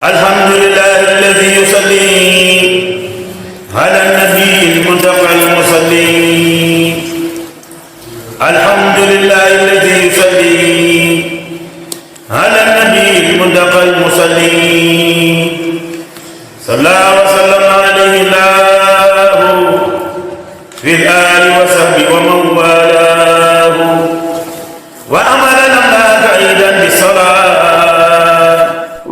alhamdulillahi alladi yusalli ala nabi almuntaqa almusalli alhamdulillahi alladi yusalli ala nabi almuntaqa almusalli sallallahu wa sallama alayhi llahu fi al-ali wa sahbi wa man walahu wa amalana aidan bi salaat.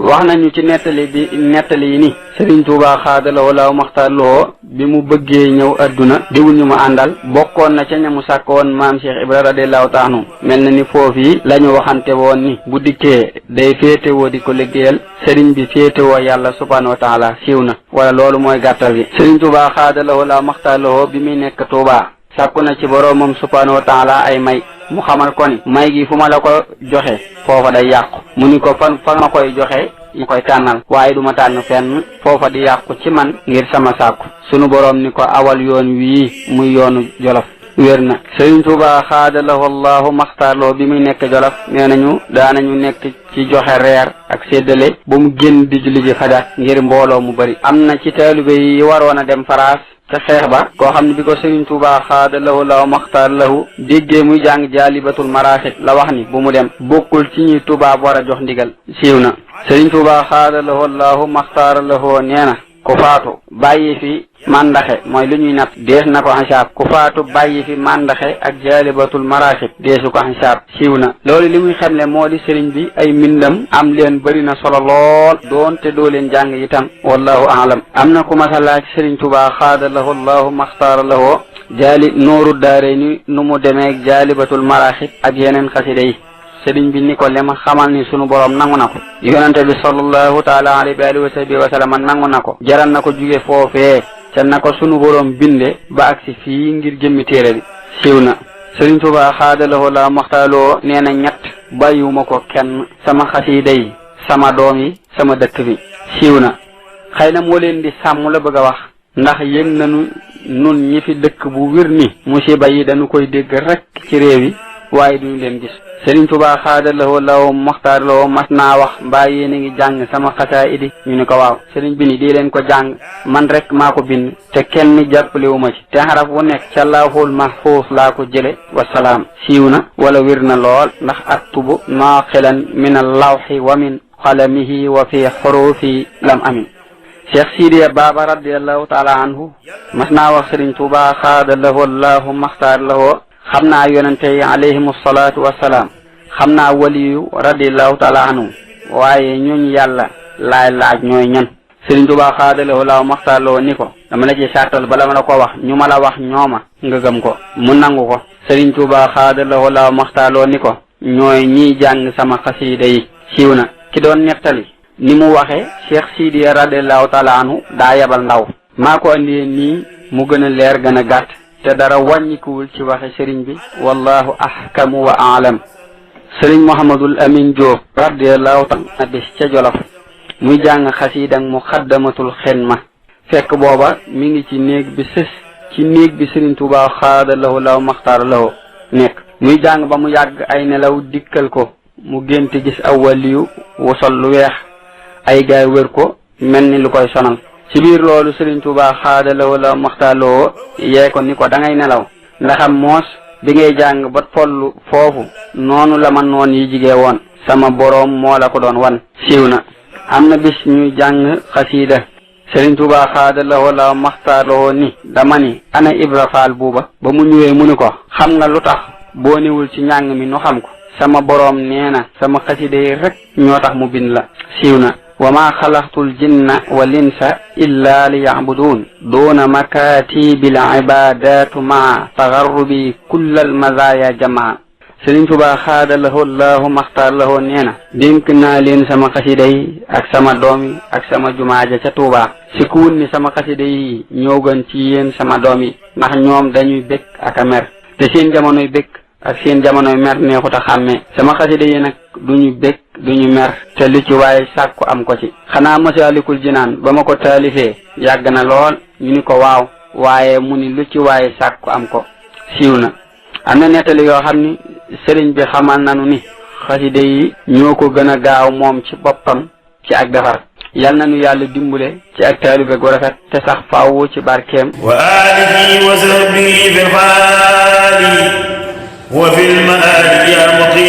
wax nañu ci nettali yi ni Sëriñ Tuubaa xaadalawoo laaw maxtaarloo bi mu bëggee ñëw adduna diwul ñu mu àndal bokkoon na ca ñamu sàkk woon maam Cheikh Ibra radiyallahu taala anhu mel na ni foofu yi la ñu waxante woon ni bu dikkee day féetewoo di ko liggéeyal sëriñ bi féetewoo yàlla subhaanahu wa taala siiw na wala loolu mooy gàttal gi. Sëriñ Tuubaa xaadalawoo laaw maxtaarloo bi muy nekk Tuubaa sàkku na ci boroomam subhaanahu wa taala ay may mu xamal ko ni may gi fu ma la ko joxe foofa day yàqu mu ni ko fan ma koy joxe ñu koy tànnal waaye duma tànn fenn foofa di yàqu ci man ngir sama sàkku sunu boroom ni ko awal yoon wii muy yoonu Jolof wér na. Sëriñ Tuubaa xaadalahu allahu maxtaarloo bi muy nekk Jolof nee nañu daanañu nekk ci joxe reer ak séddale ba mu génn di julli ji fajar ngir mbooloo mu bari am na ci taalibe yi waroon a dem Faraas ca xeex ba koo xam ne bi ko Sëriñ Tuubaa xaadalahu laahu maxtaar lahu déggee muy jàng jaalibatul maraaxib la wax ni bu mu dem bokkul ci ñi tubaab war a jox ndigal siiw na. Sëriñ Tuubaa xaadalahu laahu maxtaar lahu nee na ku faatu bàyyi fi mandaxe mooy lu ñuy natt dees na ko xisaab ku faatu bàyyi fi mandaxe ak jaalibatul maraaxib deesu ko xisaab siiw na. loolu li muy xamle moo di sëriñ bi ay mbindam am leen bëri na solo lool doonte doo leen jàng itam wallahu aalam. am na ku masa laaj Sëriñ Tuubaa xaadalahu allahu maxtaara lahu jaali nooru daare ni nu mu demeeg jaalibatul maraaxib ak yeneen xasida yi sëriñ bi ni ko lema xamal ni sunu borom nangu na ko yonente bi sallallahu taala alayhi wa alihi wa sahbihi wa sallam nangu na ko jaral na ko jóge foofee ca na ko sunu borom binde ba agsi fii ngir jëmmi téere bi siiw na. Sëriñ Tuubaa xaadalawoo la maxtaaloo nee na ñett bàyyiwuma ko kenn sama xasiida yi sama doom yi sama dëkk bi siiw na. xëy na moo leen di sàmm la bëgg a wax ndax yëg nañu nun ñi fi dëkk bu wér ni musiba yi dañu koy dégg rek ci réew yi waaye duñu leen gis. Sëriñ Tuubaa xaadalawoo law maxtaarloo mas naa wax mbaa yéen a ngi jàng sama xasaayidi ñu ni ko waaw sëriñ bi ni di leen ko jàng man rek maa ko bind te kenn jàppalewu ma ci te xaraf wu nekk ca lawhul mahfuus laa ko jële wasalaam siiw na wala wér na lool ndax aktubu naaqilan min allawxi wa min qalamihi wa fi xurufi lam amin. Cheikh Sidiya Baba radiallahu taala anhu mas naa wax Sëriñ Tuubaa xaadalawoo laahu maxtaarlawoo xam naa yonente yi alayhimu salaatu wasalaam xam naa waliyu radiallahu taala anhu waaye ñooñ yàlla laay laaj ñooy ñan. Sëriñ Tuubaa xaadalawoo laahu maxtaarlawoo ni ko dama la ci sartal bala ma la ko wax ñu ma la wax ñooma nga gëm ko mu nangu ko. Sëriñ Tuubaa xaadalawoo laahu maxtaarlawoo ni ko ñooy ñiy jàng sama xasiida yi siiw na. ki doon nettali ni mu waxe Cheikh Sidiya radiallahu taala anhu daa yabal ndaw maa ko andee nii mu gën a leer gën a gàtt te dara wàññikuwul ci waxe sëriñ bi wallahu ahkamu wa aalam. Sëriñ Mouhamadul Amin Diop radiallahu taala bis ca Jolof muy jàng xasiida muxaddamatul xidma fekk booba mi ngi ci néeg bi sës ci néeg bi Sëriñ Tuubaa xaadalawoo law maxtaar lawoo nekk muy jàng ba mu yàgg ay nelaw dikkal ko mu gént gis aw waliyu wu sol lu weex ay gaay wër ko mel ni lu koy sonal ci biir loolu Sëriñ Tuubaa xaadalawoo law maxtaar lawoo yee ko ni ko da ngay nelaw ndaxam moos bi ngay jàng ba tollu foofu noonu la ma noon yi jigee woon sama boroom moo la ko doon wan siiw na. am na bis ñuy jàng xasiida Sëriñ Tuubaa xaadalawoo law maxtaar lawoo ni dama ni ana Ibra Faal buuba ba mu ñëwee mu ni ko xam nga lu tax boo niwul ci njàng mi nu xam ko sama boroom nee na sama xasiida yi rek ñoo tax mu bind la siiw na. wa ma xalaqtul jinna wal insa illa li yacbuduun duuna makatibil ibadatu maa tagarrubi kullal mazaya jamaa. Sëriñ Tuubaa xaadalawoo laahu maxtaar lawoo nee na dénk naa leen sama xasida yi ak sama doom yi ak sama jumaaja ca Tuubaa si kuwul ni sama xasida yi ñoo gën ci yéen sama doom yi ndax ñoom dañuy békk ak a mer te seen jamonoy békk ak seen jamonoy mer neexut a xàmmee sama xasida yi nag duñu békk duñu mer te lu ci waaye sàkku am ko ci. xanaa Masaalikul Jinaan ba ma ko taalifee yàgg na lool ñu ni ko waaw waaye mu ni lu ci waaye sàkku am ko siiw na. am na nettali yoo xam ni sëriñ bi xamal nanu ni xasida yi ñoo ko gën a gaaw moom ci boppam ci ak defar yal na nu yàlla dimbule ci ak taalibe gu rafet te sax faawu ci barkeem. wa alihi wa sahbihi fil xaali wa fil maali ya muqim